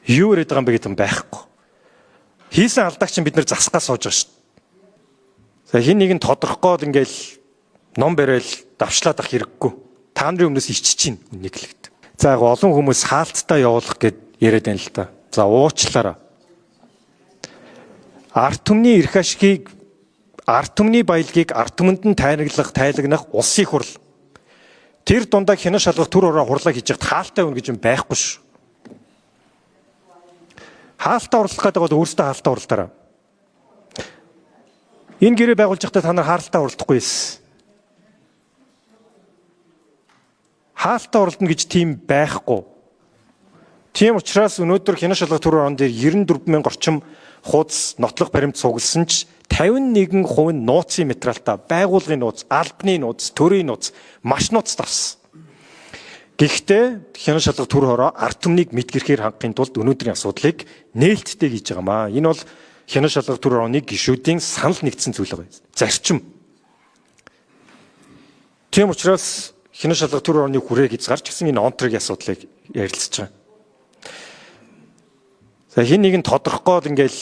Юу яриад байгаа юм бэ гэдэг юм байхгүй. Хийсэн алдааг чинь бид нэр засах гал сууж байгаа шүү дээ. За хин нэг нь тодорхой л ингээл ном барайл давчлаад ах хэрэггүй. Та нарын өмнөөс ичиж чинь үнийг л гэдэг. За яг олон хүмүүс хаалттай явуулах гэд яриад байна л та. За уучлаарай. Ард түмний эрх ашигыг ард түмний баялагийг ард түмэнд нь тайнаглах, тайлагнах улсын их хурл. Тэр дундаа хянан шалгах төр ороо хурлаа хийж яхад хаалтай өгнө гэж юм байхгүй шүү. Хаалтаа урлах гэдэг бол өөрсдөө хаалтаа уралдаарай. Энэ гэрээ байгуулж байхдаа та нар хаалтаа уралдахгүй байсан. Хаалтаа уралдана гэж тийм байхгүй. Тийм учраас өнөөдөр хянан шалгах төр орон дээр 94 мянга орчим хуудас нотлох баримт цугласан ч 51% нь нууцын материалтай байгуулгын нууц, албаны нууц, төрийн нууц, маш нууц тавсан. Гэхдээ хянан шалгах төр хороо ард түмнийг мэдгэрхээр хангахын тулд өнөөдрийн асуудлыг нээлттэй хийж байгаа маа. Энэ бол хянан шалгах төр хорооны гишүүдийн санал нэгдсэн зүйл байгаа. Зарчим. Тийм учраас хянан шалгах төр хорооны хүрээг хязгаарч гэсэн энэ онтрогийн асуудлыг ярилцж байгаа. За хин нэг нь тодорхой л ингээл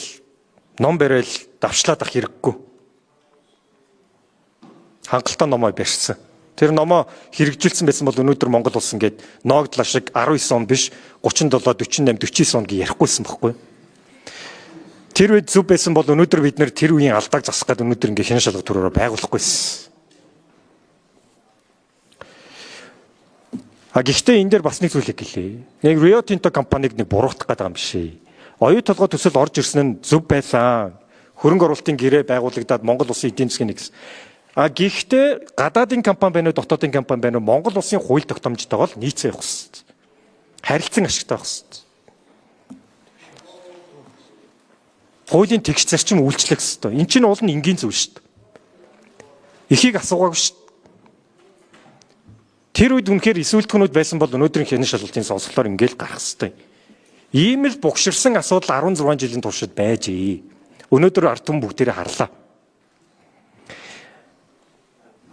ном барайл давчлаад ах хэрэггүй. Хангалттай номоо барьсан. Тэр номоо хэрэгжүүлсэн байсан бол өнөөдөр Монгол улс ингээд ноогдлаа шиг 19 он биш 37 48 49 он гэж ярихгүйсэн бохгүй. Тэр үед зөв байсан бол өнөөдөр бид нэр тэр үеийн алдааг засах гээд өнөөдөр ингээд хяна шалга төрөөрөө байгуулахгүйсэн. А гэхдээ энэ дээр бас нэг зүйлийг гэлээ. Нэг Rio Tinto компаниг нэг буруутгах гэдэг юм биш ээ. Оюу толгой төсөл орж ирсэн нь зөв байсан. Хөрөнгө оруулалтын гэрээ байгуулагдаад Монгол улсын эдийн засгийн нэгс. А гэхдээ гадаадын компани байна уу, дотоодын компани байна уу, Монгол улсын хууль тогтоомжтойгоо л нийцээ явах хэрэгтэй. Харилцан ашигтай байх хэрэгтэй. Хуулийн тэгш зарчим үйлчлэх хэрэгтэй. Эн чинь уул нь энгийн зүйл шүү дээ. Эхийг асуугаагүй шүү дээ. Тэр үед үнэхээр эсүүлтгүүнүүд байсан бол өнөөдрийн хянан шалгалтын сонсголоор ингээл гарах хэрэгтэй. Ийм л бугширсан асуудал 16 жилийн туршид байжээ. Өнөөдөр ард түмэн бүгдээрээ харлаа.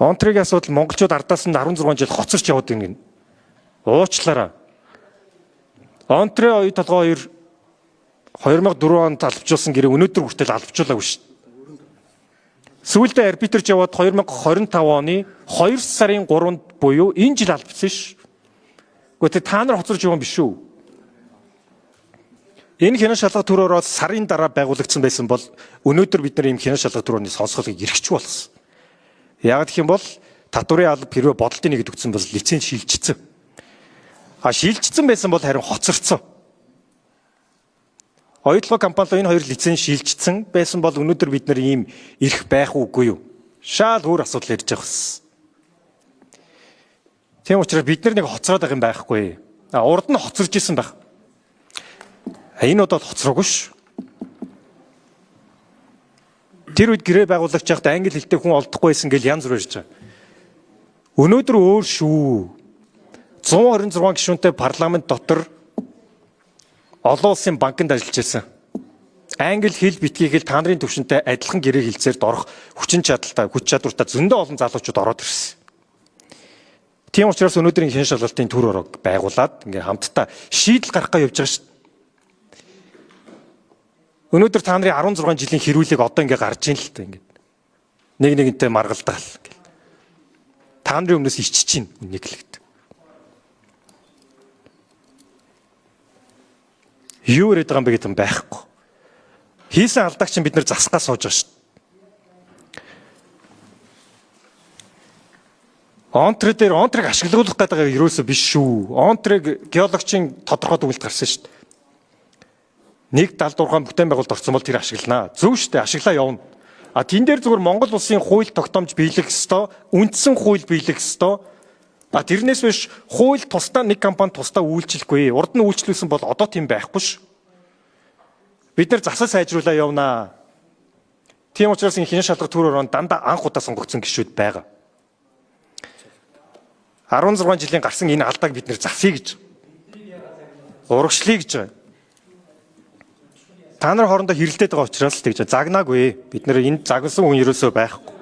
Онтрогийн асуудал монголчууд ардаас нь 16 жил хоцорч яваад байна гин. Уучлаарай. Онтро оюу толгой 2 2004 онд албажуулсан гэрээ өнөөдөр хүртэл албажуулаагүй шүү дээ. Сүүлдээ арбитрж яваад 2025 оны 2 сарын 3-нд буюу энэ жил албацсан ш. Гэхдээ та нар хоцорч явсан биш үү? Энэ хянан шалгах төрөөрөө сарын дараа байгуулагдсан байсан бол өнөөдөр бид нар ийм хянан шалгах төрөөний сонсголыг эрхчих болсон. Яг гэх юм бол татварын алба хэрвээ бодолтын нэгэд өгсөн бол лиценз шилжчихсэн. А шилжчихсэн байсан бол харин хоцорцсон. Оюутлог компани энэ хоёр лиценз шилжчихсэн байсан бол өнөөдөр бид нар ийм эрх байх уугүй юу? Шаал өөр асуудал ярьж байгаа бас. Тийм учраас бид нар нэг хоцроод байгаа юм байхгүй. А урд нь хоцорж исэн байх. Энэ удаад хоцроогүй ш. Тэр үед гэрээ байгуулагч яхад англи хэлтэй хүн олдохгүй байсан гэж янз бүр ярьж байгаа. Өнөөдөр өөр шүү. 126 гишүүнтэй парламент дотор олон улсын банкнд ажиллаж байсан. Англи хэл битгий хэл та нарын төвшөнтэй адилхан гэрээ хэлцээр дорох хүчин чадалтай, хүч чадвартай зөндөө олон залуучууд ороод ирсэн. Тийм учраас өнөөдрийн хэн шалгалтын төр ороог байгуулад ингээ хамтдаа шийдэл гаргах гэж явж байгаа шүү. Өнөөдөр та нарын 16 жилийн хэрүүлэг одоо ингээ гарч ийн л та ингээд. Нэг нэгэнтэй маргалдаал ингээл. Та нарын өмнөөс ичиж чинь үнийг л гэдэг. Юу яриад байгаа юм бэ гэдэг юм байхгүй. Хийсэн алдааг чинь бид нар засах гал сууж байгаа шүү дээ. Онтро дээр онтрыг ашиглуулах гэдэг байгаа ерөөсөө биш шүү. Онтрыг геологчийн тодорхой дүгнэлт гарсан шүү дээ. Нэг 76 бүтээн байгуулалт орсон бол тэр ашигланаа. Зөв шүү дээ, ашиглаа явна. А тэн дээр зүгээр Монгол улсын хууль тогтоомж биелэх ёстой, үндсэн хууль биелэх ёстой. А тэрнээс биш хууль тусдаа нэг компани тусдаа үйлчлэхгүй. Урд нь үйлчлүүлсэн бол одоо тийм байхгүй ш. Бид нар засал сайжруулаа явнаа. Тийм учраас энэ хинэн шалгах төр өрөөнд дандаа анх удаа сонгогдсон гишүүд байгаа. 16 жилийн гарсан энэ алдааг бид нэр засъя гэж. Урагшлая гэж байгаа. Та нар хоорондоо хэрэлдээд байгаа учраас л тэгж загнаагүй. Бид нэр энд загнасан хүн ерөөсөө байхгүй.